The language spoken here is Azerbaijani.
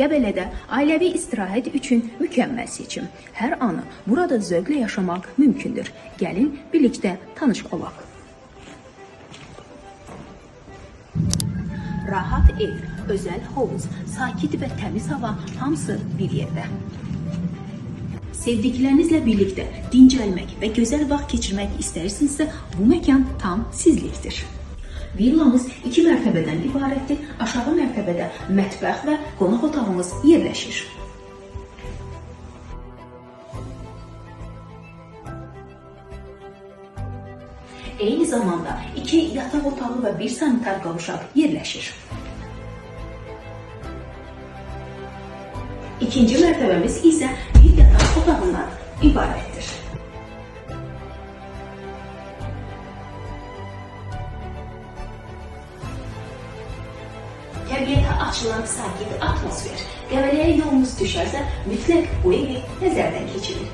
Qəbələdə ailəvi istirahət üçün mükəmməl seçim. Hər anı burada zövqlə yaşamaq mümkündür. Gəlin birlikdə tanış olaq. Rahat ev, özəl hovuz, sakit və təmiz hava hamısı bir yerdə. Sevdiklerinizlə birlikdə dincəlmək və gözəl vaxt keçirmək istərsinizsə, bu məkan tam sizlikdir. Villamız 2 mərtəbədən ibarətdir. Aşağı mərtəbədə mətbəx və qonaq otağımız yerləşir. Eyni zamanda 2 yataq otağı və 1 sanitar qavşaq yerləşir. İkinci mərtəbəmiz isə bir yataq otağından ibarətdir. Təbiətə açılan sakit atmosfer. Qəbələyə yolunuz düşərsə, mütləq bu evi nəzərdən keçirin.